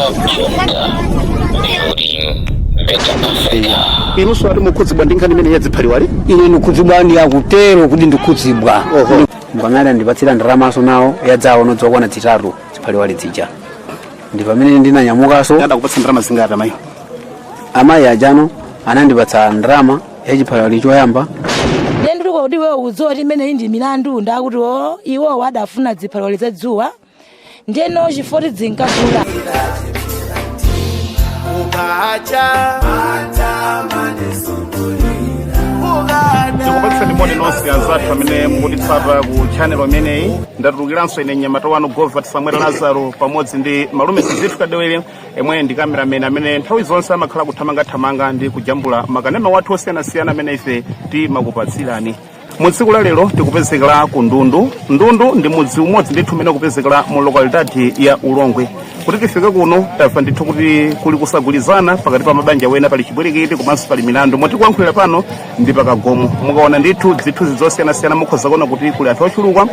Junta, building better Africa. Inunso ati mukhudzidwa ndi nkhani imene yadziphaliwali? Ine ndikhudzidwa, ndi akutero kuti ndikhudzidwa. Oho. Pamene andipatsira ndalamaso nawo yadzawo nodzokwana zitatu ziphaliwali zija, ndi pamene ndinanyamukaso. Adakupatsa ndalama zingati amayi? Amayi ajano anandipatsa ndalama yachiphaliwali choyamba. Ndiye ndili kuti iwe udziwa kuti imeneyi ndi milandu, ndakuti o iwo adafuna ziphaliwali za dzuwa, ndiyeno chifoti zinkagula. Ukacha. Tikupatseni moni nonse anzathu amene mukutitsata ku channel imeneyi. Ndatulukiranso ine mnyamata wanu Govert Samuel Lazaro pamodzi ndi malume Sizithu Kadewere, yemwe ndi cameraman amene nthawi zonse amakhala kuthamangathamanga ndi kujambula makanema wathu osiyanasiyana amene ife timakupatsirani. Mu tsiku la lero tikupezekera ku Ndundu. Ndundu ndi mudzi umodzi ndithu umene ukupezekera mu localidade ya Ulongwe. Kuti tifike kuno, tamva ndithu kuti kuli kusagwirizana pakati pa mabanja wena, pali chibwerikiti komanso pali milandu. Moti kuyankhulira pano ndi pakagomo. Mukaona ndithu zithunzi zosiyanasiyana, mukhoza kuona kuti kuli anthu ochuluka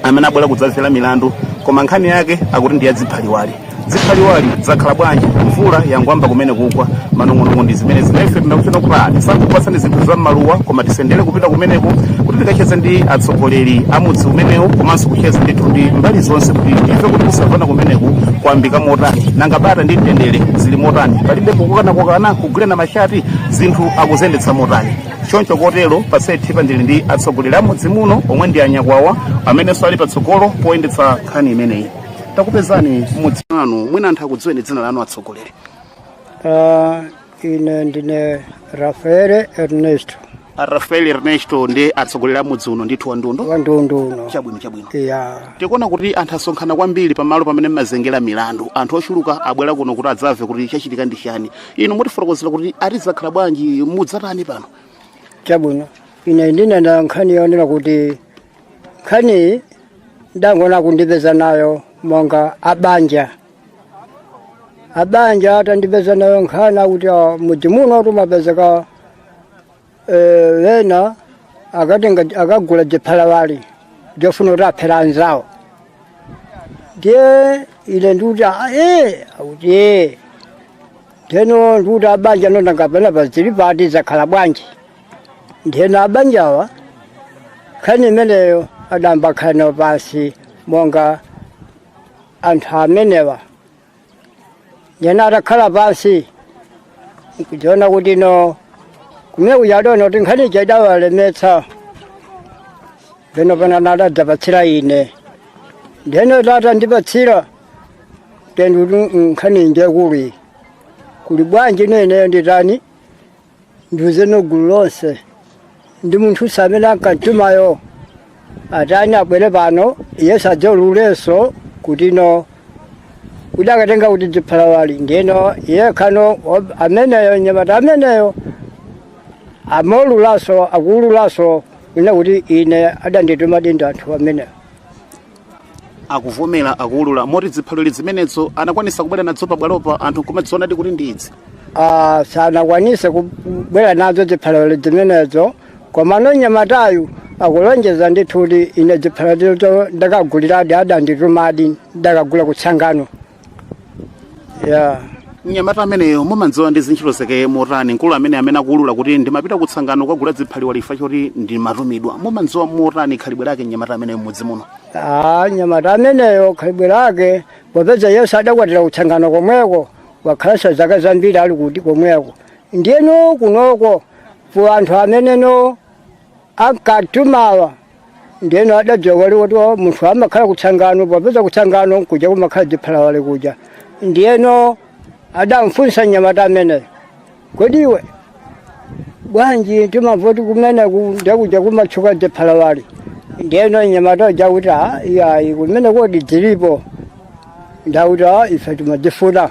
amene abwera kudzamvera milandu, koma nkhani yake akuti ndi yadziphaliwali. Ziphaliwali zakhala bwanji? Mvula yangoyamba kumene kugwa, manong'onong'o ndi zimene zinefe. Tinakuchita kuti tisangokupatsani zinthu za m'maluwa, koma tisendere kupita kumeneko kuti tikacheze ndi atsogoleri a mudzi umenewo, komanso kucheza ndithu ndi mbali zonse kuti timve kuti kusamvana kumeneku kwambika motani, nanga bata ndi mtendere zili motani, palibe kukokanakokana, kugwirana mashati, zinthu akuzendetsa motani. Choncho kotero pasethipa ndili ndi atsogoleri a mudzi muno omwe ndi anyakwawa amenenso ali patsogolo poyendetsa nkhani imeneyi. Takupezani mudzi mwanu, mwina anthu akudziweni dzina lanu, atsogoleri. Ine ndine Rafael Ernesto. Rafael Ernesto ndi atsogoleri a mudzi uno ndithu wa Ndundu. Wa Ndundu uno. Chabwino. Ya. Tikuona kuti anthu asonkhana kwambiri pamalo pamene mmazengera milandu. Anthu ochuluka abwera kuno kuti adzamve kuti chachitika ndi chani. Inu mutifotokozera kuti atidzakhala bwanji, mudzatani pano? Chabwino, ine ndinena nkhani yonena kuti nkhani ndangona kundipeza nayo monga abanja atandipeza nayo nkhani akuti mudzi muno tumapezeka wena akatenga akagula jiphalawali jofuna kuti aphera anzawo. Ndiye ine ndikuti akuti ndeno ndikuti abanja nondangapena pazili pati, zakhala bwanji? Ndeno abanjawa nkhani imeneyo adamba khala pansi monga anthu amenewa. Ndeno atakhala pansi nkudziona kuti no kumene kuchadona kuti nkhani ija idawalemetsa, ndeno pano nadadzapatsira ine. Ndeno tata ndipatsira tendo kuti nkhani njekuli kuli bwanji, ineyo nditani, ndiuze no gulu lonse ndi munthu samene ankantumayo atani, abwere pano yesu adzaululenso kuti no kuti akatenga kuti dziphalawali. Ndeno yekhano ameneyo nyamata ameneyo amaululaso, akuululaso kuna kuti ine adandituma ndi anthu ameneyo. Akuvomera, akuulula moti ziphaloli zimenezo anakwanisa kubwera nadzo pabwalopa, anthu nkumadzionadi kuti ndi idzi? Sanakwanise kubwera nazo ziphaloli zimenezo, koma no nyamatayu akulonjeza ndithu kuti ine ziphalolizo ndakaguliradi, adanditumadi, ndakagula kutsangano ya. Mnyamata ameneyo mumandziwa ndi zintchito zake motani? Mkulu amene akuulula kuti ndimapita kutsangano kukagula ziphaliwali chifukwa choti ndimatumidwa, mumandziwa motani khalidwe lake mnyamata ameneyo mudzi muno? Nyamata ameneyo khalidwe lake, popeza yesu adakwatira kutsangano komweko, wakhalanso zaka zambiri ali kuti komweko. Ndiyeno kunoko ku anthu ameneno ankatumawa, ndiyeno adadziwa kale kuti oh, munthu amakhala kutsangano, popeza kutsangano kuja kumakhala ziphalawale kuja. Ndiyeno adamfunsa nyamata ameneyo, kodi iwe bwanji timamva kuti kumeneku ndekuja kumatchuka ziphalawali? Ndiyeno nyamata uja kuti iyayi, kumene kodi zilipo, ndakuti ife timadzifuna.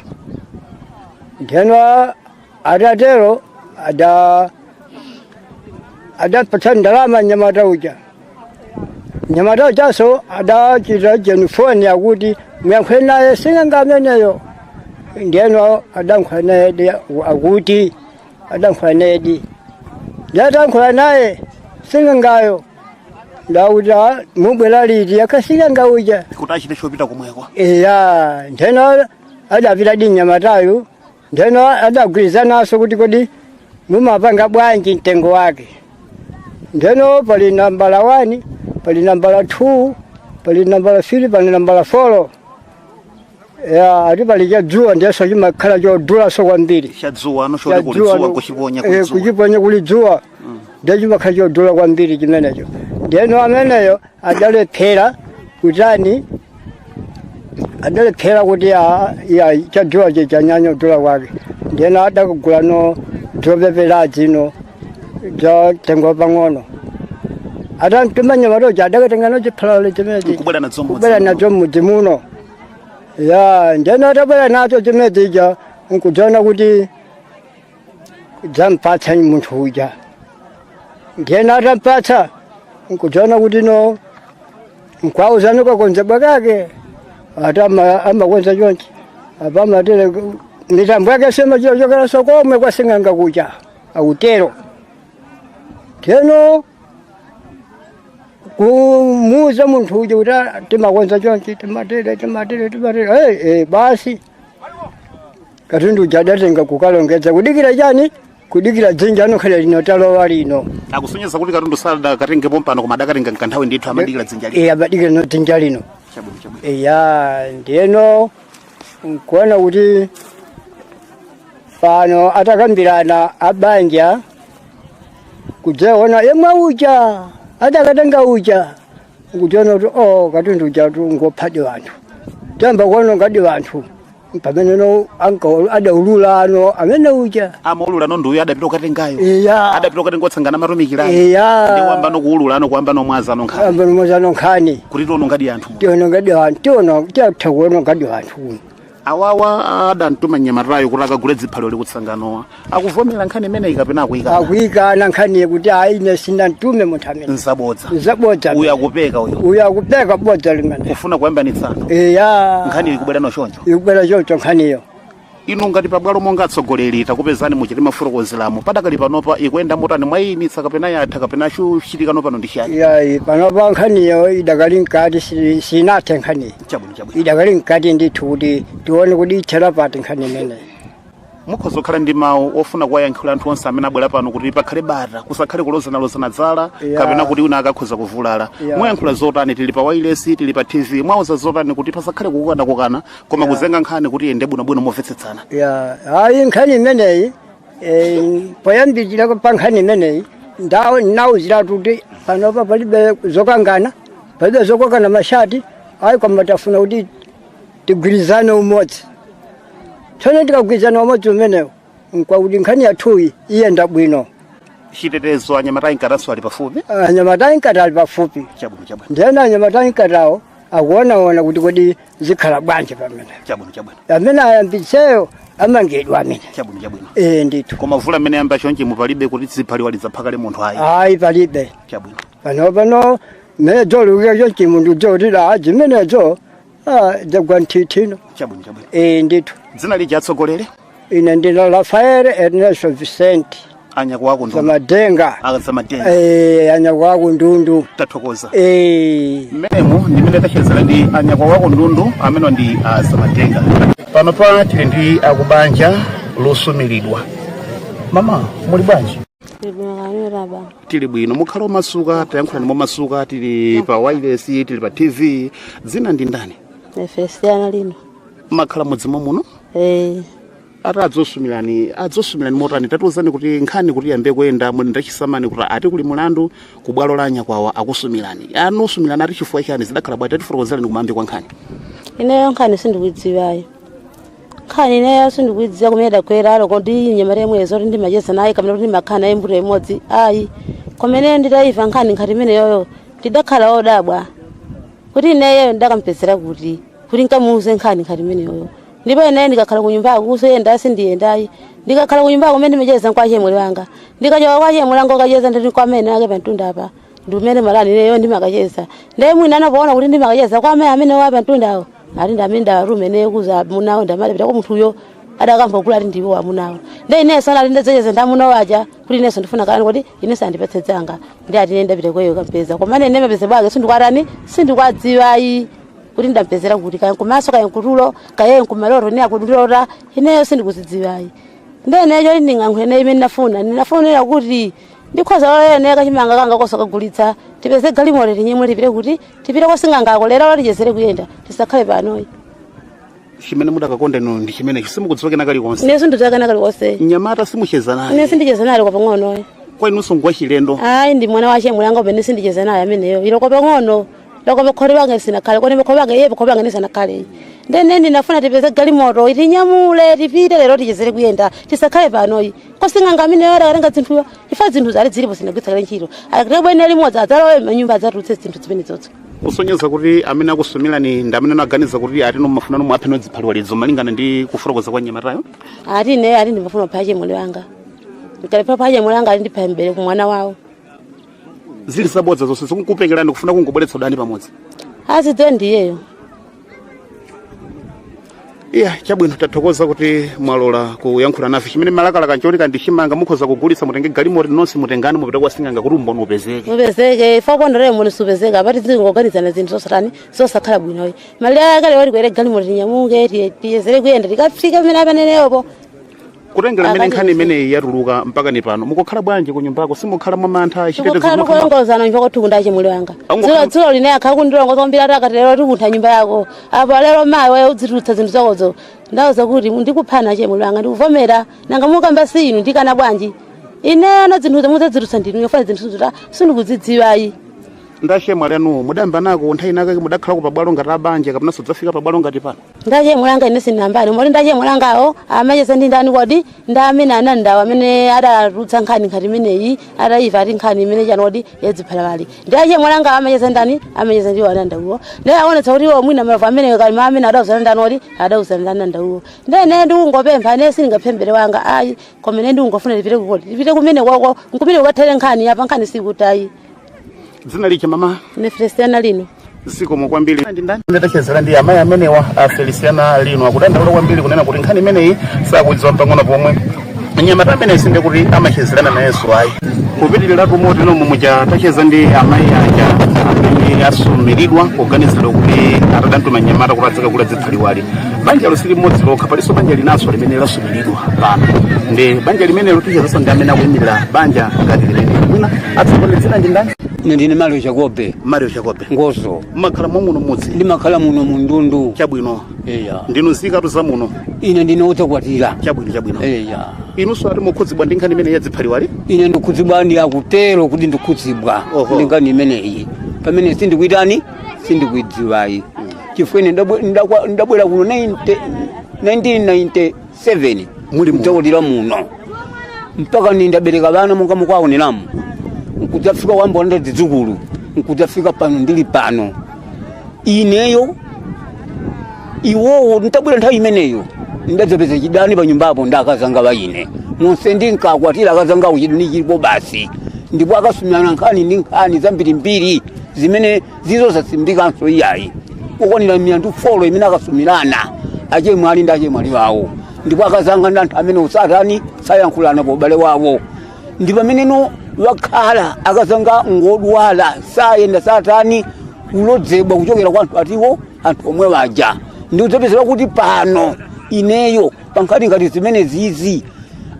Ndiyeno atatero adapatsa ndalama nyamata uja. Nyamata ujaso adachita jenifoni akuti muyankhule naye sing'anga ameneyo. Ndiyeno adankhula naye akuti adankhula naye di, ndatankhula naye sing'angayo, ndakuti mubwera liti? Akasing'anga uja kuti achite chopita komweko. Iya, ndeno Adapita di mnyamatayu, ndeno adagwirizananso kuti kodi mumapanga bwanji mtengo wake. Ndeno pali nambala 1, pali nambala 2, pali nambala 3, pali nambala 4. Ya, ati pali chadzuwa ndiyeso chimakhala chodulaso kwambiri. Chadzuwa ano choti kuli dzuwa, kuchiponya kuli dzuwa. Kuchiponya kuli dzuwa, ndiye chimakhala chodula kwambiri chimenecho. Ndeno ameneyo adalephera kutani, adalephera kuti ya chadzuwa chanyanya kudula kwake. Ndeno adakugula no zopeperazi no za tengo pang'ono. Atamtuma nyamatoja, adakatenga no chiphalalo chimenechi. Kubwera nadzo m'mudzi Kubwera muno. nadzo mudzi muno. Ya, ndeno atabwera nacho chimenechi, nkudziona kuti dzampatsa munthu uja. Ndiyena atampatsa, nkudziona kuti no nkwauzani kakonzedwa kake, ati amakonza chonchi apa, amatere, mitambo yake semachiyochokeraso komwe kwasing'anga kucha, akutero. Teno kumuuza munthu uja kuti, "Ah, timakonza chonchi, timatere, timatere, timatere." Hey, basi katundu uja adatenga kukalongedza, kudikira chani? Kudikira dzinja anokhala lino talowa lino. Akusonyeza kuti katundu sadakatengepo mpano, koma adakatenga nkanthawi ndithu, amadikira dzinja lino. Eh, amadikira no dzinja lino. Chabwino, chabwino. Eya, ndiyeno nkuona kuti pano atakambirana abanja, kudzaona yemwe uja adakatenga uja, nkudziona kuti o katundu uja tungophadi wanthu, tiyamba kuona ngadi wanthu pamene no adaulula ano amene uja. Amaulula no nduyo adapita kukatengayo? Iya. Adapita kukatenga otsangana matumikirayo? Iya. Ndi wamba nokuulula ano, kuyamba nomwaza ano nkhani. Amba nomwazano nkhani. Kuti tiona ngadi anthu. Tiona ngadi anthu, tiona, tiyatha kuona ngadi anthu kuno. Awawa adamtuma mnyamatayo kuti akagule dziphaliro likutsanganowa, akuvomera nkhani imeneyi kapena akuyikana? Akuyikana nkhani kuti ayi, ine sinamtume munthu amene. Nzabodza. Nzabodza. Uyu akupeka uyu. Uyu akupeka bodza limene. Kufuna kuyambanitsa anthu. Iya. Nkhani ikubwera nochoncho. Ikubwera choncho nkhaniyo. Inu ngati pabwalo monga atsogoleri, takupezani muchiti mafotokozeramo, padakali panopa ikuyenda motani? Mwayimitsa kapena yatha, kapena chuchitikano pano ndi chiyani? Yayi, panopa nkhaniyo idakali mkati, sinathe nkhaniyo. Chabwino, chabwino. Idakali mkati ndithu, kuti tione kuti ithera pati nkhani imeneyi. Mukhoza kukhala ndi mawu ofuna kuwayankhula anthu onse amene abwera pano kuti pakhale bata, kusakhale kulozanalozana dzala kapena kuti wina akakhoza kuvulala. Mwayankhula zotani? Tili pa wireless, tili pa TV. Mwauza zotani kuti pasakhale kukanakukana, koma kuzenga nkhani kuti iyende bwinobwino momvetsetsana? Ya, hayi, nkhani imeneyi, poyambirira pa nkhani imeneyi ndawo nauziratu kuti panopa palibe zokangana, palibe zokokana mashati ayi, koma tafuna kuti tigwirizane umodzi. Tsono tikagwirizana umodzi umenewo, nkwakuti nkhani yathuyi iyenda bwino. Chitetezo, anyamata inkatanso ali pafupi? Anyamata inkati ali pafupi. Chabwino, chabwino. Ndiyena anyamata inkatawo akuonaona kuti kodi zikhala bwanji pamene. Chabwino, chabwino. Amene ayambitseyo amangidwa amene. Chabwino, chabwino. Eh, ndithu. Koma vula amene yamba chonchi mupalibe kuti ziphaliwa lidzaphakale munthu ayi? Ayi, palibe. Chabwino. Pano pano mmene dzolukira chonchi, munthu dzoti la zimenezo dzagwa nthithino. Chabwino, chabwino. Eh, ndithu. Dzina lija, atsogolere? Ine ndine Rafael Ernesto Vicente. Anyakwawa akundundu. Zamadenga. Akazamadenga. Eh, anyakwawa akundundu. Tathokoza. Eh. Mmenemu ndimene tachezera ndi anyakwawa akundundu amene ndi azamadenga. Pano pa tili ndi akubanja losumiridwa. Mama, muli bwanji? Tili bwino. Mukhala omasuka, tayankhulani momasuka, tili pa wireless, tili pa TV. Dzina ndi ndani? Fesiana lino. Makhala mudzimo muno? Eh. Ati adzosumirani, adzosumirani motani? Tatiuzani kuti nkhani kuti yambe kuyenda, muli ndachisamani kuti ati kuli mulandu ku bwalo la anyakwawa, akusumirani, anosumirani ati chifukwa chani, zidakhala bwanji? Tatifotokozerani kumambi kwa nkhani. Ineyo nkhani sindikuidziwayo. Nkhani ineyo sindikuidziwa kumene dakwera alo kodi nyamata imwezo kuti ndimacheza naye kamene kuti ndimakhala naye mbuto imodzi ayi. Komene nditayiva nkhani nkhati imeneyoyo, ndidakhala wodabwa kuti ineyo ndakampezera kuti nkamuuze nkhani nkhati imeneyoyo. Ndipo ineyo ndikakhala ku nyumba kusoyenda sindiyendayi. Ndikakhala ku nyumba kumene ndimacheza kwa chemwali wanga, ndikachoka kwa chemwali wanga ukacheza nditi kwa amene ake pamtunda apa, ndi umene malani ineyo ndimakacheza. Ndiye mwina anapoona kuti ndimakacheza kwa amene amene wa pamtundawo, ati ndi amene ndawatume ineyo kuza amunawo, ndamalipita kwa munthuyo adakamva kula ati ndiwo amunawo. Ndiye inenso anati ndadzacheza ndi amunawo aja kuti inenso ndifuna kalani kuti inenso andipatse dzanga, ndi ati ine ndapita kweyo kampeza. Koma ine mapeza bwake sindikwarani, sindikwadziwayi. Kuti ndampezera kuti kaya nkumaso, kaya nkutulo, kaya nkumaloto, ni akundilota, ineyo sindikuzidziwayi. Ndenecho ndingankhule naye imene ndafuna, ndinafunira kuti ndikhoza lolene kachimanga kanga koso kagulitsa, tipeze galimoto, tinyimwe, tipite kuti tipite kosingangako lero, tichezere kuyenda, tisakhale panoyi. Chimene mudakakonda inu ndi chimenechi, simukudziwa kena kalikonse? Ine sindidziwa kena kalikonse. Mnyamata simucheza Ine naye? sindicheza naye kwa pang'ono. Kwa inunso ngwachilendo? Ayi, ndi mwana wache mulanga umene sindicheza naye ameneyo, iloko pang'ono, loko bakhole bange sinakhale kone, bakhole bange iye, bakhole bange nisanakhale. Ndene ndinafuna tipeze galimoto, itinyamule, tipite lero, tichezere kuyenda, tisakhale panoyi. Kosing'anga ameneyo adakatenga zinthuyo ifa, zinthu zali zilipo, sinagwitsa kale ntchito, akatebwene limodzi adzalowe manyumba, adzatulutse zinthu zimene zotso. Kusonyeza kuti amene akusumirani ndi amene anaganiza kuti atino mafuna nomwe apheno dziphaliwalidzo, malingana ndi kufotokoza kwa mnyamatayo? Ati ine ati ndimafuna kupha chemwali wanga, ndikalephera kupha chemwali wanga, ati ndipha mbere ku mwana wawo. Zili zabodza zonse, zikukupekerani kufuna kungobweretsa udani pamodzi? Azidziwe ndiyeyo. Iya, chabwino, tathokoza kuti mwalola kuyankhula nafe. Chimene malakalaka nchoti kandishimanga mukhoza kugulitsa, mutenge galimoto nonse, mutengani, mupite kwa sing'anga kuti umboni upezeke. Upezeke, ifa kondolere muno supezeka, apati zingoganizana zinthu zosatani, zosakhala bwinoyi. Mali akale wati kwere galimoto, tinyamuke, tiyezere kuyenda, tikafika pamene apaneneyopo. Kutengera mmene Akati nkhani imeneyi yatuluka mpaka ni pano, mukukhala bwanji ku nyumbako? Simukhala mwamantha? Chitetezo? Tikukhala tikulongozana nyumba kwathu ndache mwili wanga. Dzulo line akhala kundilongoza kwambiri, ati akati lero tikuntha nyumba yako apo, lero mayi waye udzitulutsa zinthu zakozo. Ndauza kuti ndikuphana chemwali wanga, ndikuvomera. Nanga mukamba si inu, ndikana bwanji? Ine na zinthu mudzadzitulutsa ndinu, yofana zinthu zuta sindikuzidziwayi. Ndachemwali anu mudayamba nako nthawi inake, mudakhalako pabwalo ngati abanja, kapena sudzafika pabwalo ngati pano? Ndache mwalanga ine sinambani moti ndache mwalangawo amacheza ndi ndani kodi? Ndi amene anandawo amene adatulutsa nkhani nkhati imeneyi, atayiva ati nkhani imene chani kodi yadziphalapali. Ndache mwalangawo amacheza ndani? Amacheza ndiwo anandawuwo. Ndiye aonetsa kuti iwo mwina malovu amene kalima amene adauzana ndani kodi? Adauzana ndani anandawuwo. Ndiye ine ndikungopempha, ine sindingaphembere wanga ayi, koma ine ndikungofuna tipite kukoti, tipite kumene kwako, nkumene kukathere nkhani apa, nkhani sikutayi. Dzina licha, mama? Ine Feliciana Lino. Zikomo kwambiri. Ndi ndani ndachezera ndi amayi amenewa, a Feliciana Lino, akudandaula kwambiri kunena kuti nkhani imeneyi sakuidziwa pang'ono pomwe. Mnyamata amene sinde kuti amachezerana nayenso ayi. Kupitirira moti nomo muja tacheza ndi amayi aja amene asumiridwa kuganizidwa kuti atadantuma mnyamata kuti adzakagula dziphaliwali, banja losili limodzi lokha, palinso banja linanso limene lasumiridwa pano. Ndi banja limenelo tichezanso ndi amene akuyimirira banja ngati limene mwina atsogole. Dzina ndi ndani? Ine ndine Mario Jacobe. Mario Jacobe. Ngozo. Mmakhala mwamuno mudzi? Ndimakhala muno mundundu. Chabwino. Eya. Ndinu nzikatu za muno? Ine ndine wodzakwatira. Chabwino. Eya. Inunso ati mukhudzidwa ndi nkhani imene yadziphaliwali? Ine ndikhudzidwa, ndi akutero kuti ndikhudzidwa ndi nkhani imeneyi, pamene sindikuitani, sindikuidziwayi, chifukwa ine ndabwera kuno 90 1997. Muli muno? Kudzakwatira muno mpaka ni ndabereka vana monga mukwaoneramu, nkudzafika wambonda zidzukulu, nkudzafika pano ndili pano. Ineyo iwowo ntabwera nthawi imeneyo, ndadzapeza chidani pa nyumbapo ndi akazanga wa ine monse ndinkakwatira akazangawo, chidani chilipo basi, ndipo akasumirana nkhani ndi nkhani zambirimbiri zimene zizosasimbikanso iyayi, kukwanira milandu 4 imene akasumirana achemwali ndi achemwali wawo, ndipo akazanga ndi anthu amene usatani, sayankhulana pa ubale wawo. Ndi pameneno wakhala akazanga ngodwala, sayenda, satani, kulodzedwa kuchokera kwa anthu atiwo, anthu omwe waja. Ndi udzapezeka kuti pano ineyo pankhani ngati zimene zizi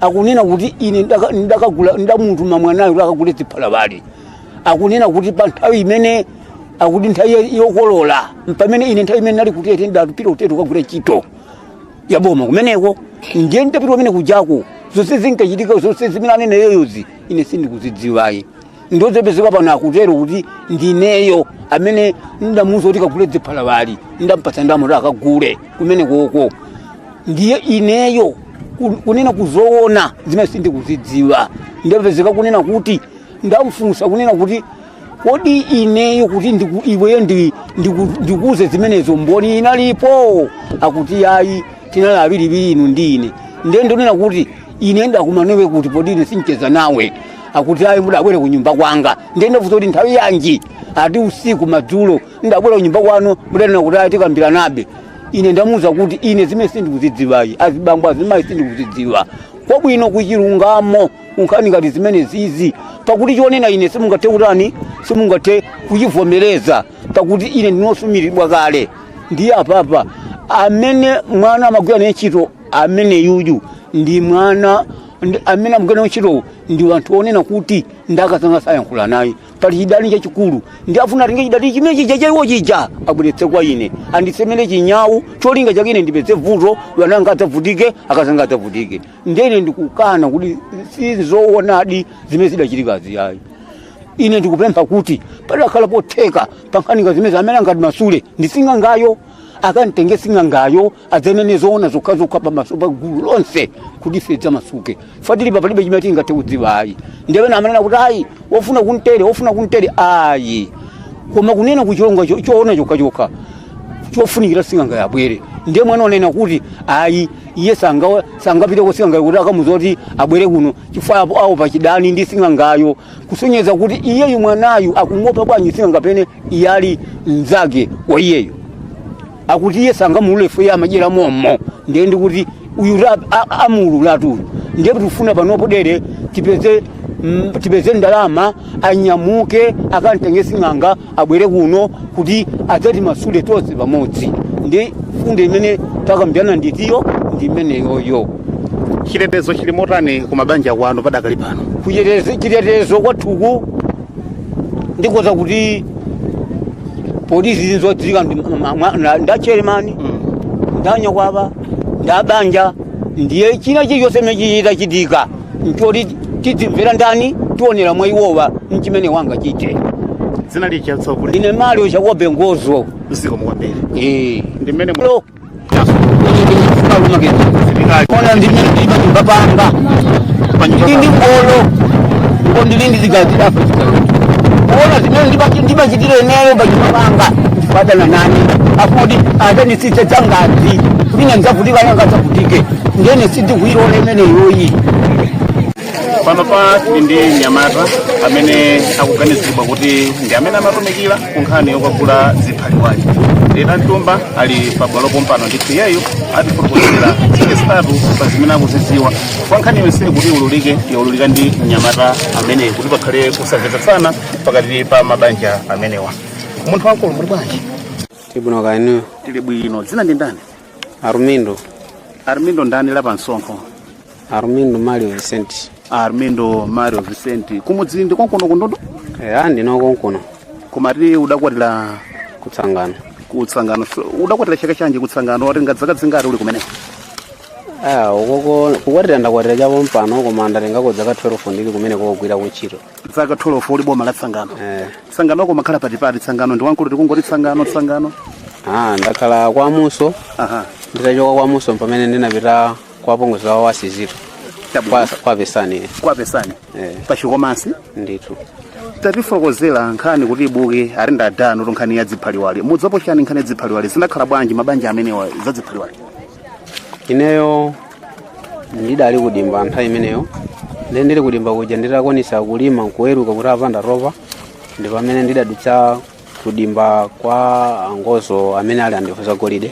akunena kuti ine ndakagula, ndamutuma mwanayo kuti akagule ziphalapali, akunena kuti pa nthawi imene akuti nthawi yokolola, pamene ine nthawi imene nali kutete, ndapita kutete kukagwira ntchito yaboma kumeneko. Ndiye nditapita kumene kujako, zonse zinkachitika, zonse zimene aneneyozi ine sindikuzidziwayi. Ndozepezeka pano akutero kuti ndineyo amene ndamuuza kuti kagule ziphalapali, ndampatsa ndalama kuti akagule kumene koko. Ndiye ineyo kunena kuzoona zimene sindikuzidziwa, ndapezeka kunena kuti ndamfunsa kunena kuti kodi ineyo kuti iweyo ndikuuze zimenezo, mboni inalipo? Akuti ayi, tinali awiriwiri inu ndi ine. Ndiye ndinena kuti ine ndakumanewe kuti podi ine sincheza nawe. Akuti ayi, mudabwere ku nyumba kwanga. Ndiye ndafunsa kuti nthawi yanji? Ati usiku madzulo. Ndabwera ku nyumba kwanu, mudanena kuti ayi, tikambiranabe. Ine ndamuuza kuti ine zimene sindikuzidziwayi, azibambo, azimayi, sindikuzidziwa kwabwino kuchilungamo nkhani ngati zimene zizi, pakuti chonena ine simungathe kutani, simungathe kuchivomereza, pakuti ine ndinosumiridwa kale. Ndiye apapa amene mwana amagwira naye ntchito amene yuyu ndi mwana amene amagwira naye ntchito ndi wanthu onena kuti ndakazanga sayankhula naye, pali chidani chachikulu, ndi afuna atenge chidani chimene chija chaiwo chija abweretse kwa ine, andisemere chinyawu, cholinga chake ine ndipeze vuto, wananga adzavutike, akazanga adzavutike. Ndene ndikukana kuti sizoonadi zimene zidachitikazi ayi. Ine ndikupempha kuti padakhala potheka pankhanika zimene amene angati masule ndi sing'angayo, akantenge sing'angayo adzanene zoona zokhazokha pamaso pa gulu lonse kuti ife dzamasuke fatilipa palibe chimene tingathe kudziwa ayi. Ndi amene amanena kuti ayi, wofuna kuntere, wofuna kuntere ayi, koma kunena kuchilonga choona chokhachokha chofunikira sing'anga yabwere. Ndiye mwana onena kuti ayi, iye sangapite kwa sing'angayo kuti akamuza kuti abwere kuno chifukwa apo awo pachidani ndi sing'angayo, kusonyeza kuti iyeyu mwanayu akumuopa bwanji sing'anga pene iye ali mnzake wa iyeyo, akuti iye sangamulule iye amadyera mommo. Ndiye ndikuti uyu amululatu uyu. Ndiye tikufuna panopo dere tipeze ndalama anyamuke akantenge sing'anga abwere kuno kuti adzati masule tonse pamodzi. Ndi fundo imene takambirana nditiyo ndi imeneyoyo. Chitetezo chili motani ku mabanja kwanu padakali pano? Chitetezo kwathuku ndikoza kuti polisi zinzodziwika ndacheremani, ndanyakwapa, ndabanja, ndiye china chilichonse chimene chichita chitika nchoti tidzimvera ndani, tionera mwa iwowa nchimene wanga chite. Dzina licha tsogole? Ndine Mario Chakobe Ngozo. Zikomo kwambiri. Eh. Ndi mmene Lo. Ona ndimene ndili panyumba panga ndili ndi ngolo ngo ndili ndi zigazidafa kuona zimene ndimachitira ineyo panyumba panga ndifadana nani afoti adzanditsitse dzangazi kuti ine ndidzavutika ine ngadzavutike ndiyene sindikuilola imeneyoyi. Pano pa tili ndi mnyamata amene akuganizidwa kuti ndi amene amatumikira ku nkhani yokagula ziphaliwali. Ena Mtumba ali pabwalo pompano, ndithu iyeyo atifotokozera zake zitatu pa zimene akuzidziwa kwa nkhani yonse kuti iululike, yaululika ndi mnyamata ameneyi kuti pakhale kusamvetsetsana pakati pa mabanja amenewa. Munthu wamkulu, muli bwanji? Tibwino kani? Tili bwino. Dzina ndi ndani? Armindo. Armindo ndani la pansonkho? Armindo Mario Vicente. Armindo Mario Vicente, kumudzi ndi konkuno kundodo? Eya, ndino konkuno. Koma tili udakwatira kutsangano. Kutsangano. So, udakwatira chaka chanji kutsangano? Watenga zaka zingati uli kumeneko? Aya, ukoko kukwatira ndakwatira chapo mpano, koma ndatengako zaka 12 ndili kumene kogwira kuntchito. Zaka 12 uli boma la Tsangano? Eh. Tsangano kumakhala patipati? Tsangano ndi wankulu, tikungoti Tsangano, Tsangano. Ah, ndakhala kwa Muso. Nditachoka kwa Muso pamene ndinapita kwa pongozi wawo wasizito. Kwa Pesani. Kwa Pesani. Eh. Pachikomansi. Ndithu. Tatifotokozera nkhani kuti ibuke ari ndadano to nkhani ya dziphaliwali. Mudzapo chani nkhani ya dziphaliwali? Zinakhala bwanji mabanja amenewa za dziphaliwali? Ineyo ndidali kudimba nthawi imeneyo, ndi ndili kudimba kuja nditakwanisa kulima nkuweruka kuti apa ndatopa, ndi pamene ndidadutsa kudimba kwa angozo amene ali andifuza golide,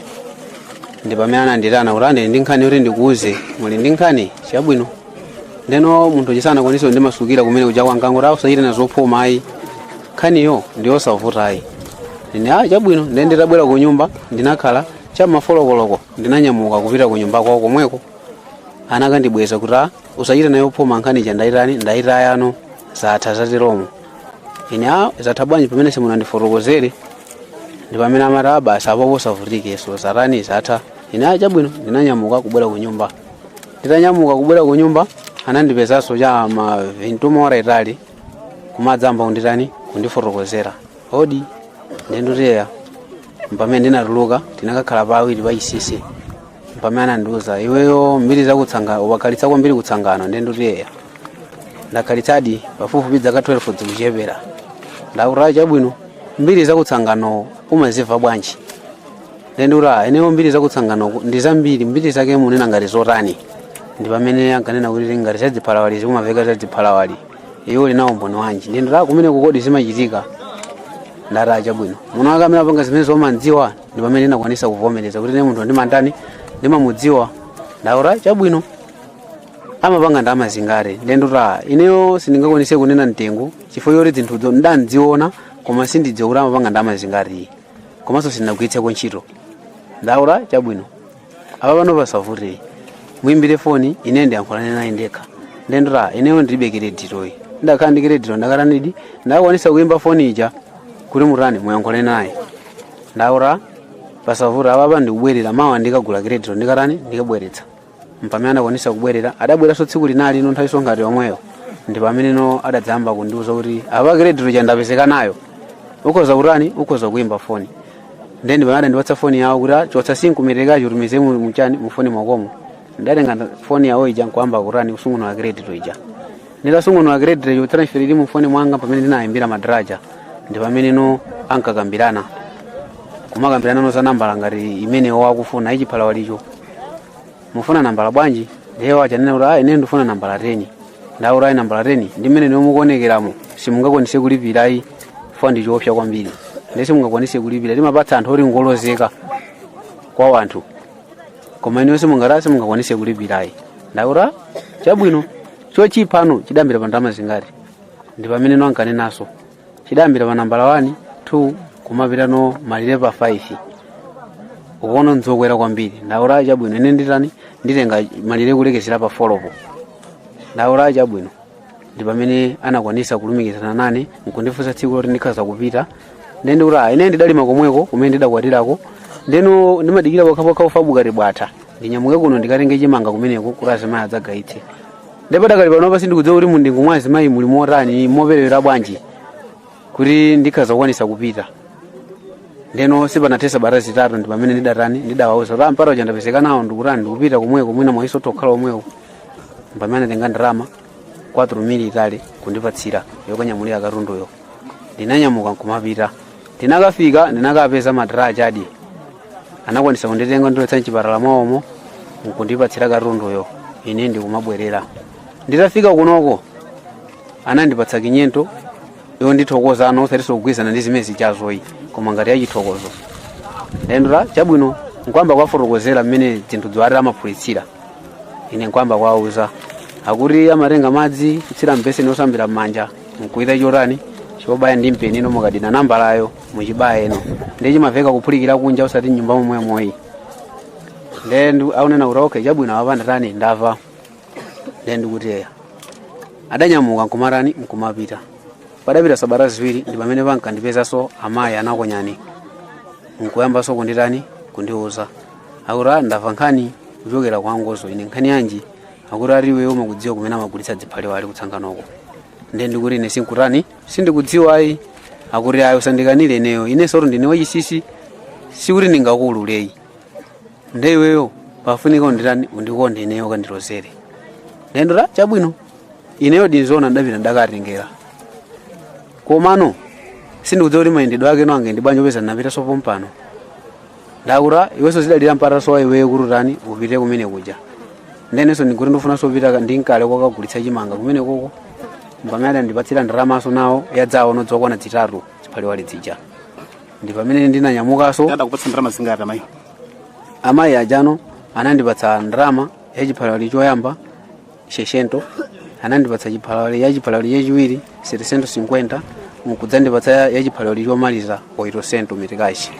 ndi pamene ananditana kuti ande ndi nkhani yoti ndikuuze. Muli ndi nkhani? Chabwino. Ndeno munthu chisanakwanise ndimasukira kumene kuja kwangango kuti usachite na zophuma ayi, nkhaniyo ndiyosavuta ayi. Ine ah, chabwino. Ndiye nditabwera ku nyumba ndinakhala cha mafolokoloko, ndinanyamuka kupita ku nyumba kwawo komweko. Anakandibweza kuti ah, usachite nayo phuma, nkhani ija ndayitani, ndayitayano, zatha zateromo. Ine ah, zatha bwanji pamene simunandifotokozere? Ndi pamene amati ah, basi apo posavutike, so zatani, zatha. Ine ah, chabwino. Ndinanyamuka kubwera ku nyumba. Nditanyamuka kubwera ku nyumba anandipezanso cha ma 21 ora itali kumadzamba kunditani, kundifotokozera odi ndendutiya. Mpamene ndinatuluka tinakakhala pawiri pa chisisi, mpamene anandiuza, iweyo mbiri zakutsangano ukakhalitsa kwambiri kutsangano. Ndendutiya ndakhalitsadi pafupifupi zaka 12 zikuchepera. Ndakuti chabwino, mbiri zakutsangano umazimva bwanji? Ndendura ineyo mbiri zakutsangano ndi zambiri. Mbiri zake munena ngati zotani? Ndi pamene ankanena kuti ngati zadziphalawali zikumaveka, zadziphalawali iwo uli nawo umboni wanji? Ndendura kumene kukodi zimachitika. Ndati chabwino, muno akamene apanga zimene zomandziwa? Ndi pamene ndinakwanisa kuvomereza kuti ine munthu ndimandani, ndimamudziwa. Ndakuti chabwino, amapanga ndi amazingati? Ndendura ineyo sindingakwanise kunena mtengo chifukwa choti zinthuzo ndanziona, koma sindidziwa kuti amapanga ndi amazingati, komanso sindinagwiritseko ntchito. Ndaura chabwino, apa pano pasavutei, muimbire foni ine ndiyankhulane naye ndekha. Ndendura ineyo ndilibe kireditoyi, ndakhala ndi kiredito ndakatanidi ndakwanisa kuimba foni ija kuti mutani muyankhulane naye. Ndaura pasavuta, apapa ndikubwerera mawa, ndikagula kiredito, ndikatani, ndikabweretsa. Mpamene anakwanisa kubwerera, adabweranso tsiku linali ino nthawi ngati yomweyo, ndi pameneno adadzayamba kundiuza kuti apa kiredito chandapezeka nayo, ukhoza kutani, ukhoza kuimba foni. Then pamene adandipatsa foni yawo kuti, "Ah, chotsa sinkumerekacho, tumize muchani mufoni mwakomo." Ndatenga foni yawo ija nkuamba kutani, kusungunula kiredito ija. Nditasungunula kiredito icho, transfer ili mufoni mwanga, pamene ndinayimbira madaraja, ndi pamene no ankakambirana, kumakambirana no za nambala ngati imene wakufuna ichiphalawalicho, mufuna nambala bwanji? Ndiye wachanena kuti, "Ah, ine ndifuna nambala 10." Ndaura, "Ayi, nambala 10 ndi mmene niwe mukuonekeramo simungakwanise kulipira ayi, fo ndi choopsa kwambiri, ndi simungakwanise kulipira. Timapatsa anthu oti ngolozeka kwa wanthu, koma inuyo simungata simungakwanise kulipira ayi." Ndaura, "Chabwino, chochipano chidambira pa ndalama zingati?" Ndi pamene no ankanenaso chidambira pa nambala 1, 2, kumapita no malire pa 5, ukuona nzokwera kwambiri. Ndaura, "Chabwino, ine nditani, nditenga malire kulekezera pa 4 po." Ndaura, "Chabwino." Ndi pamene anakwanisa kulumikizana nane nkundifunsa tsiku loti ndikhaza kupita. Ndende kuti, "Ah, ine ndidalima komweko kumene ndidakwatirako, ndeno ndimadikira pokhapokha ufa bukati bwatha, ndinyamuke kuno ndikatenge chimanga kumeneko kuti azimayi adzagayitse." Ndipo dakali panopa sindikudziwa kuti mundingu mwa azimayi muli motani, moperewera bwanji, kuti ndikhaza kukwanisa kupita. Ndeno sipanathe sabata 3, ndi pamene ndidatani, ndidawauza kuti ampata uja ndapezeka nawo, ndikutani, ndikupita komweko, mwina mwayiso tokhala omweko. Pamene anatenga ndalama 4 militali kundipatsira yokanyamulira katunduyo, ndinanyamuka nkumapita. Ndinakafika, ndinakapeza madaraja adi anakwanisa kunditenga, ndilowetsa mchipatala mwawomo nkundipatsira katunduyo, ine ndikumabwerera. Nditafika kunoko anandipatsa kinyento yondithokoza ano, osatinso kugwirizana ndi zimene zichazoyi, koma ngati yachithokozo. Ndendura, "Chabwino." Nkwamba kwafotokozera mmene zinthu ziwati amaphulitsira. Ine nkwamba kwauza akuti amatenga madzi kutsira mbeseni osambira m'manja, nkuita chotani, chobaya ndi mpeni ino, mukadina nambalayo muchibaya ino, ndi chimaveka kuphulikira kunja, osati mnyumba momwemoyi. Nde aunena kuti, "Okay, chabwino, apa ndatani, ndava." Nde ndikuti eya, adanyamuka nkumatani, nkumapita. Padapita sabata 2, ndi pamene pankandipezanso amayi anakonyani nkuyambanso kunditani, kundiuza akuti, "Ah, ndamva nkhani kuchokera kwa Ngozo." Ine, "Nkhani yanji?" Akuti, "Ati iweyo umakudziwa kumene amagulitsa dziphaliwali kutsanganoko." Nde ndikuti, "Ine sinkutani, sindikudziwa ayi." Akuti, "Ayi, usandikanire ineyo, inenso kuti ndine wachisisi, sikuti ndingakuululeyi. Nde iweyo pafunika unditani, undikonde ineyo, kandilozere." Ndendora, "Chabwino." Ineyo dinzona ndapita ndakatengera, komano sindikudziwa kuti mayendedwe ake no ange ndi bwanji, opeza ndinapita sopompano. Ndakura, "Iwenso zidalira mpata sowa iweyo kuti utani, upite kumene kuja." Ndenenso ndikuti ndifunanso kupita ndinkale kwakagulitsa chimanga kumene koko. Pamene adandipatsira ndalamaso nawo yadzawo nodzokwana zitatu ziphaliwali zija, ndi pamene ndinanyamukanso. Adakupatsa ndalama zingati amayi? Amayi ajano anandipatsa ndalama yachiphalawali choyamba 600, anandipatsa chiphalawali yachiphalawali chachiwiri 750, nkudzandipatsa yachiphalawali chomaliza 800 mitikachi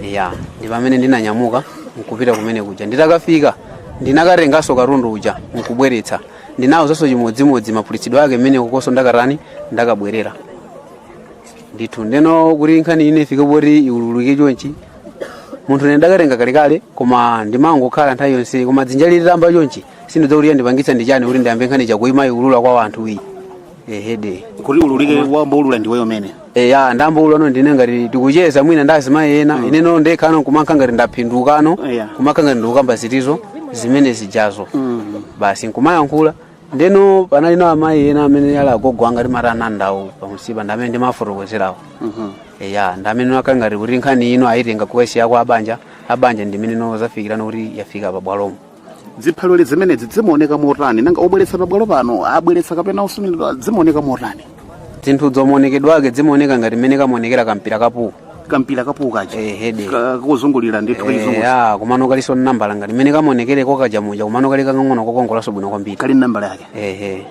ya. Ndi pamene ndinanyamuka nkupita kumene kuja. Nditakafika ndinakatenganso katundu uja nkubweretsa, ndinawuzanso chimodzimodzi maphulitsidwe ake mmene kukoso ndakatani, ndakabwerera ndithu. Ndeno kuti nkhani ine ifike poti iululike chonchi, munthu ine ndakatenga kalekale, koma ndimangokhala nthawi yonse, koma dzinja lilitamba chonchi, sindidziwa kuti yandipangitsa ndi chani kuti ndiyambe nkhani chakuima iulula kwa wanthu iyi, ehede. Kuti ululike, wamboulula ndiweyo umene? Eya, ndamboulula no ndine ngati tikucheza mwina ndi azimayi ena, ineno ndekhano nkumankha ngati ndaphindukano, kumankha ngati ndikukamba zitizo zimene zijazo basi, nkumayankhula. Ndeno panalino amayi ena amene ali agogo anga, timati anandawo pamusipa, ndi amene ndimafotokozerawo. Eya, ndi amene akhala ngati kuti nkhani ino ayitenga kukasiya kwa abanja, abanja ndimene no zafikirano kuti yafika pabwalomo. Ziphalole zimenezi zimaoneka motani? Nanga obweretsa pabwalo pano abweretsa kapena osumiridwa, zimaoneka motani? Zinthu zomaonekedwe ake zimaoneka ngati mmene kamaonekera kampira kapuku. Kampira kapuku kaja? Ehede. Kuzungulira ndithu kachizunguzi. Ya, kumano kaliso nambala ngati mmene kamaonekere kokaja muja, kumano kali kang'ono kokongolanso bwino kwambiri. Kali nambala yake? Ehe.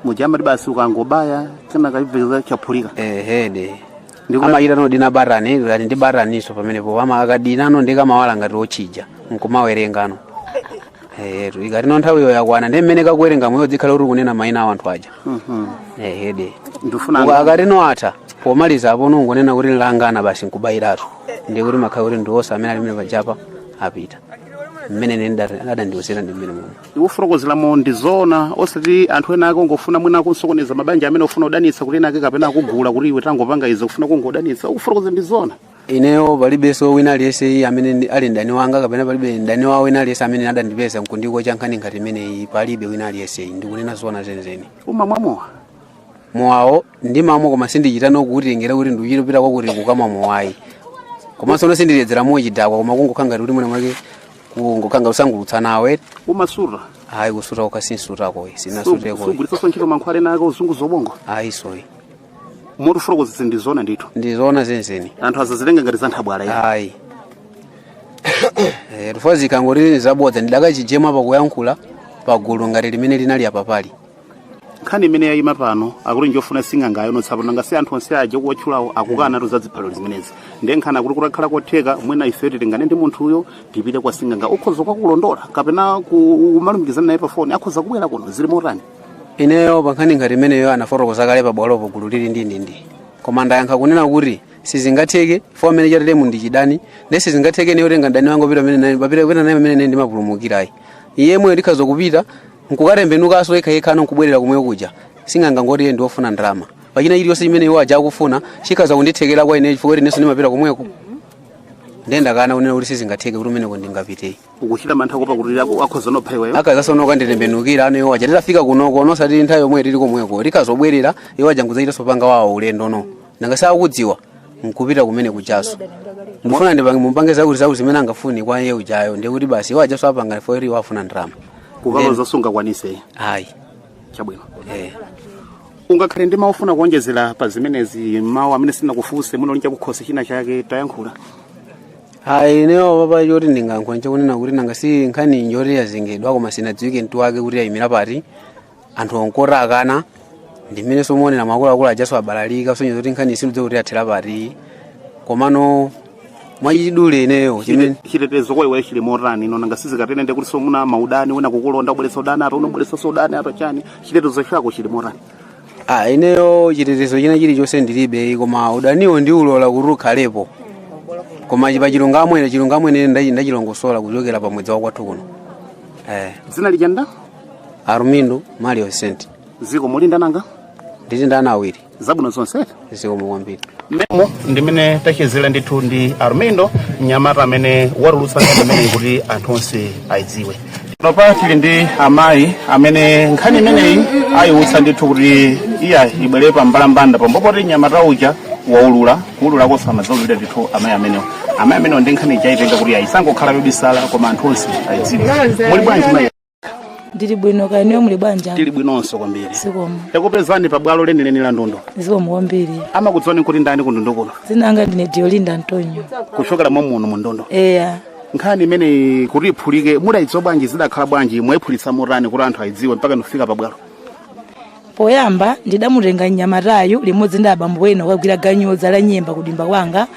Muja amati basi ukangobaya kenaka ibveza chaphulika? Ehede. Amachita nodina batani ali ndi bataniso pamenepo ama akadinano ndi kamawala ngati ochija nkumawerengano. Ehetu, ikatino nthawiyo yakwana ndi mmene kakuwerenga moyo dzikhala kuti kunena mayina a anthu aja. Ehede. Ndifuna Akatino atha pomaliza apo nungonena kuti langana basi nkubayiratu, ndi kuti makhala kuti ndiwonse amene ali mmene pajapa apita mmene ine adandiwuzira ndi mmene momwe. Ikufotokozeramo ndi zoona, osati anthu ena ake ongofuna mwina akusokoneza mabanja amene ofuna kudanitsa kuti ena ake kapena akugula kuti iwe tangopanga izi kufuna kungodanitsa. Ukufotokoza ndi zoona? Ineyo palibenso wina aliyense amene ali mdani wanga kapena palibe mdani wawo wina aliyense amene adandipeza nkundiko cha nkhani ngati imeneyi. Palibe wina aliyense, ndikunena zoona zenizeni. Umamwamowa? Mowawo ndimamwa, koma sindichitano kuwutengera kuti ndikuchitopita kwakuti kukamwa mowayi, komanso no sindiledzera mowa chidakwa, koma kungokhala ngati kuti mwina mwake kungokhala ngati usangulutsa nawe. Umasuta? Ayi, kusuta kokha sinsutako, sinasuteko. Sugwiritsanso ntchito mankhwala ena ake ozunguza ubongo? Ayi, soyi. Motifotokozetse ndi zoona ndithu? Ndi zoona zenizeni. Anthu azazitenga ngati za nthabwala ya? Ayi, tufa zikangoti zabodza ndidakachijema pakuyankhula pagulu ngati limene linali apa pali. Nkhani imene yayima pano akuti njofuna sing'angayo notsapo, nanga si anthu onse aja kuwatchulawo akukana tuzadziphaliro zimenezi, ndiye nkhani akuti kutakhala kotheka mwina ife tilingane ndi munthuyo tipite kwa sing'anga, ukhoza kwakulondola kapena kumalumikizana naye pa foni, akhoza kubwera kuno, zili motani? Ineyo pa nkhani ngati imeneyo anafotokoza kale pabwalopo gulu lili ndi ndindi, koma ndayankha kunena kuti sizingatheke fo amene chateremu ndi chidani, ndi sizingatheke ineyo tenga mdani wanga upita pamene papita kupita naye pamene ine ndimapulumukirayi. Iye mwe ndikhaza kupita nkukatembenukanso yekhayekha nkubwerera kumwe kuja. Sing'anga ngoti iye ndiwofuna ndalama pachina chiliyonse chimene iwo aja akufuna chikhaza kundithekera kwa ine chifukwa kuti inenso ndimapita komweko, ndiye ndakana kunena kuti sizingatheke kuti umeneko ndingapiteyi. Ukuchita mantha kupa kuti akhoza nopha iweyo? Akazasono kanditembenukira ano iwo aja titafika kunoko, nosati nthawi yomwe tili komweko, tikazobwerera iwo aja nkudzachitanso panga wawo ulendo no, nanga sakudziwa nkupita kumene kujaso ndifuna ndipange mumpange zakuti zakuti zimene angafuni kwa iye ujayo, ndiye kuti basi iwo ajaso apanga fo iwo afuna ndalama. Kukaloza sungakwanise? Ayi. Chabwino. Eh. Ungakhale ndi mawu ofuna kuonjezera pa zimenezi, mawu amene sinakufunse muno linja kukhosi china chake, tayankhula. Ayi, ineyo papa choti ndingayankhula nchakunena kuti nanga si nkhani njoti yazengedwa koma sinadziwike mtu wake kuti yayimira pati, anthu onkota akana ndimene somuonera makuluakulu ajaso abalalika sonyezo kuti nkhani sindidziwa kuti yathera pati, komano mwachidule ineyo chimene Chitetezo kwa iweyo chili motani ino? Nanga sizikatene ndi kuti somuna maudani wina kukulonda, kubweretsa udani apa, unobweretsanso udani apa, chani, chitetezo chako chili motani? Ah, ineyo chitetezo china chilichonse ndilibe, koma udaniwo ndiulola kuti ukhalepo, koma pa chilungamo ine, chilungamo ine ndachilongosola kuchokera pamwedzi wa kwathu kuno, eh. Dzina lijanda? Armindo Mario Sent. Ziko mulinda nanga? Nditi ndana awiri. Zabwino zonse. Zikomo kwambiri. Memo ndimene tachezera ndithu ndi Armindo, mnyamata amene watulutsa nkhani imeneyi kuti anthu onse ayidziwe. Panopa tili ndi amayi amene nkhani imeneyi ayiutsa ndithu kuti iya ibwere pa mbalambanda pambopoti mnyamata uja waulula, kuulula kosa amadzaululira ndithu amayi amenewo. Amayi amenewo ndi nkhani ija ayitenga kuti ayisangokhala yobisala koma anthu onse ayidziwe. Muli bwanji, mayi? Ndili bwino, kaya inuyo muli bwanji? Tili bwinonso kwambiri. Zikomo. Takupezani pa bwalo lenileni la Ndundu. Zikomo kwambiri. Amakudziwani kuti ndani ku Ndundu kuno? Dzina langa ndine Diolinda Antonio. Kuchokera momuno mu Ndundu? Eya. Nkhani imeneyi kuti iphulike mudayidziwa bwanji? Zidakhala bwanji? Mwayiphulitsa motani kuti anthu ayidziwe mpaka nufika pabwalo? Poyamba ndidamutenga mnyamatayu limodzi ndi abambo ena kukagwira ganyu la nyemba kudimba kwanga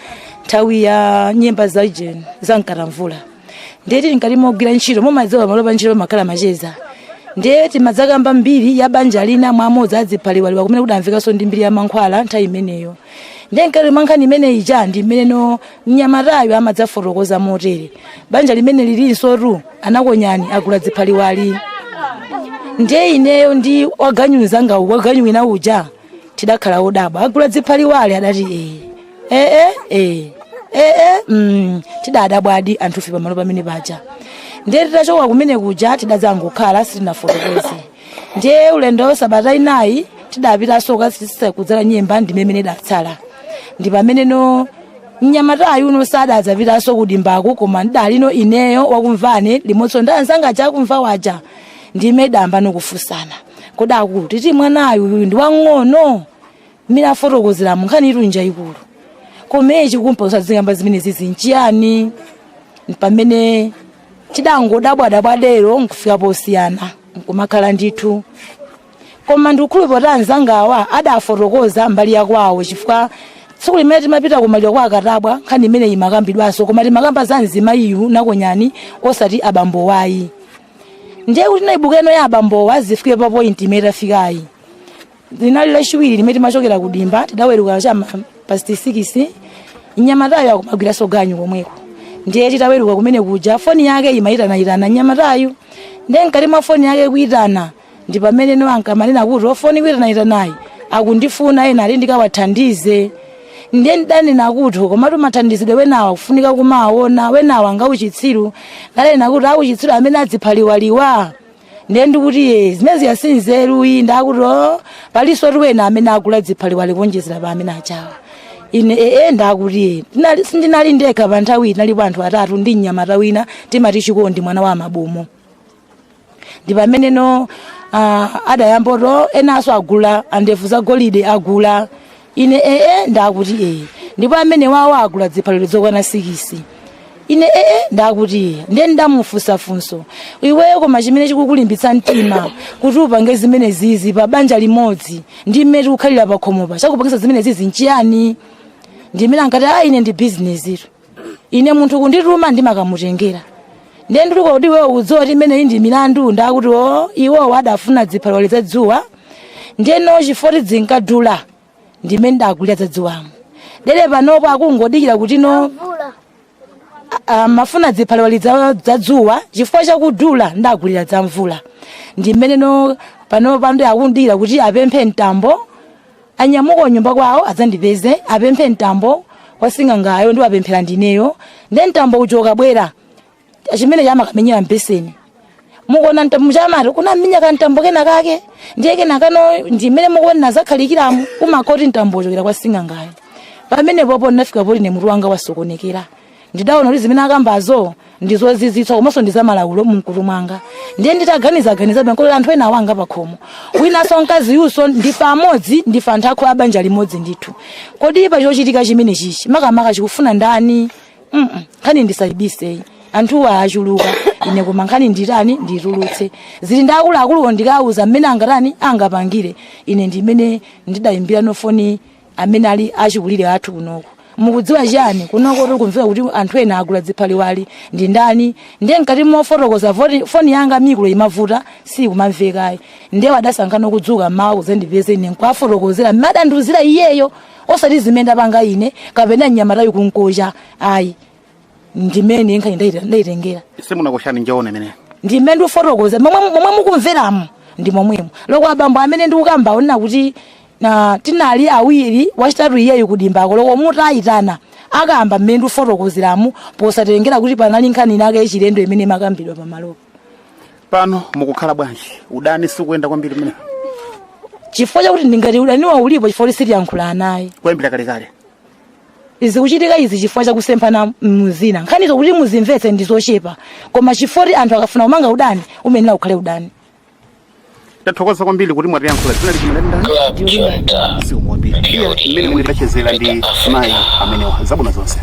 nthawi ya nyemba za ijeni za mkatamvula. Ndiye tili mkati mogwira ntchito, mumadziwa pamalo pa ntchito pamakhala macheza, ndiye timadzakamba mbiri ya banja lina mwamodzi adziphaliwaliwa kumene kudamvekanso ndi mbiri ya mankhwala nthawi imeneyo. Ndiye mkati mwa nkhani imeneyi ija ndi mmeneno mnyamatayo amadzafotokoza motere: banja limene lilinso tu anakonyani agula dziphaliwali. Ndiye ineyo ndi waganyu zanga, waganyu wina uja, tidakhala wodabwa. Agula dziphaliwali? Adati ee ee ee ee tidadabwadi anthufe pamalo pamene paja. Ndiye titachoka kumene kuja tidadzangokhala sitinafotokoze. Ndiye ulendo sabata inayi tidapitanso kukasisa kudzala nyemba ndimene idatsala, ndi pameneno mnyamatayu uno sadadzapitanso kudimbako, koma ndidalino ineyo wakumvane limodzi ndi anzanga aja akumva waja, ndime damba nokufunsana kodi akulu titi mwanayu uyu ndi wang'ono mmene afotokozera nkhani itu njayikulu, komechi kumpa usazikamba zimenezi zinchiyani? Pamene tidangodabwadabwadero nkufika posiyana nkumakhala ndithu, koma ndikukhulupirira kuti anzangawa adafotokoza mbali yakwawo chifukwa Tsiku limene timapita kumaliro kwa akatabwa, nkhani imene imakambidwanso, koma timakamba za mzimayiyu Nakonyani, osati abambowayi. Ndiye kuti naibukeno ya abambowa zifike pa point imene tafikayi. Linali Lachiwiri limene timachokera kudimba, tidaweruka cha past 6, mnyamatayo akumagwiranso ganyu komweko. Ndiye titaweruka kumene kuja, foni yake imayitanayitana mnyamatayo. Ndiye mkati mwa foni yake kuyitana, ndi pamene no ankamanena kuti ofoni kuyitanayitanayi akundifuna, ena ali ndikawathandize. Ndiye ndidanena kuti komatu mathandizidwe wenawa kufunika kumaona wenawa angauchitsiru. Ndanena kuti auchitsiru amene adziphaliwaliwa. Ndiye ndikuti ye zimene ziyasinzeruyi, ndakuti o paliso wena amene agula dziphaliwali kuonjezera pa amene achawa. Ine ee, ndakuti ye sindinali ndekha pa nthawi, tinalipo anthu atatu ndi mnyamata wina timati Chikondi, mwana wa mabomo. Ndi pameneno adayamboto enanso agula andevu za golide agula. Ine ee, ndakuti ee, ndipo amene wawo agula dziphaliro zokwana 6. Ine ee, ndakuti ee. Ndiye ndamufunsafunso, iweyo koma chimene chikukulimbitsa mtima kuti upange zimene zizi pa banja limodzi ndi mmene tikukhalira pa khomopa, chakupangisa zimene zizi nchiyani? Ndimene ankati, a ine ndi bizinesitu, ine munthu kundituma ndimakamutengera. Ndiye ndili kodi iweyo ukudziwa kuti imeneyi ndi milandu? Ndakuti o iwowo adafuna dziphaliro za dzuwa, ndiyeno chifoti dzinkadula ndimene ndagulira za dzuwamo. Dere panopo akungodikira kuti no mafuna dziphaliro za dzuwa, chifukwa chakudula ndagulira za mvula. Ndimene no panopo pando akundikira kuti apemphe mtambo, anyamuka nyumba kwawo adzandipeze, apemphe mtambo kwa sing'angayo, ndiwapemphera ndineyo. Ndiye mtambo uchoka bwera chimene chamakamenyera mbeseni, mukuona mtambo chamati kunaminya kamtambo kena kake, ndiye kena kano ndimene mukuona zakhalikiramo umakoti mtambo uchokera kwa sing'angayo. Pamene popo ndinafika poti ine mutu wanga wasokonekera. Ndidaona kuti zimene akambazo ndizozizwitsa komanso ndi zamalawulo mumkutu mwanga. Ndiye nditaganizaganizabe, nkoti anthu ena awanga pakhomo, winanso mkazi yuso, ndife amodzi, ndife anthu akho a banja limodzi ndithu. Kodi pa chochitika chimene chichi makamaka chikufuna ndani? Nkhani ndisayibise, anthuwa achuluka. Ine koma nkhani nditani, nditulutse, zili ndi akuluakuluwo, ndikauza mmene angatani, angapangire. Ine ndimene ndidayimbira nofoni amene ali achikulire athu kunoko. Mukudziwa chiyani kunoko, tiri kumveka kuti anthu ena agula dziphaliwali, ndi ndani? Ndiye mkati mofotokoza foni yanga micro imavuta, sikumamvekayi. Ndiye wadasankhana kudzuka mmawa kuzandipeze ine nkuwafotokozera mmene adandiuzira iyeyo, osati zimene ndapanga ine kapena mnyamatayo kunkocha ayi. Ndimene nkhani ndayitengera. Simunakoshani njaona imene? Ndimene ndikufotokoza momwe mukumveramo ndi momwemo. Loko abambo amene ndikukamba onena kuti na tinali awiri, wachitatu iyeyu kudimbako, loko mutayitana akamba mmene ndikufotokozeramu, posatengera kuti panali nkhani inake yachilendo imene imakambidwa pamalopo. Pano mukukhala bwanji? Udani sikuyenda kwambiri mmene? Chifukwa chakuti ndingati udaniwa ulipo, chifukwa kuti sitiyankhula naye. Kuyambira kalekale? Zikuchitika izi chifukwa chakusemphana muzina. Nkhanizo kuti muzimvetse ndi zochepa, koma chifukwa kuti anthu akafuna kumanga udani, umenera ukhale udani. Tathokoza kwambiri kuti mwatiyankhula. Dzina lichimene ndani? Club Junta. Siku kwambiri. Iya, mmene muli tachezera ndi mayi amenewa, zabwino zonse.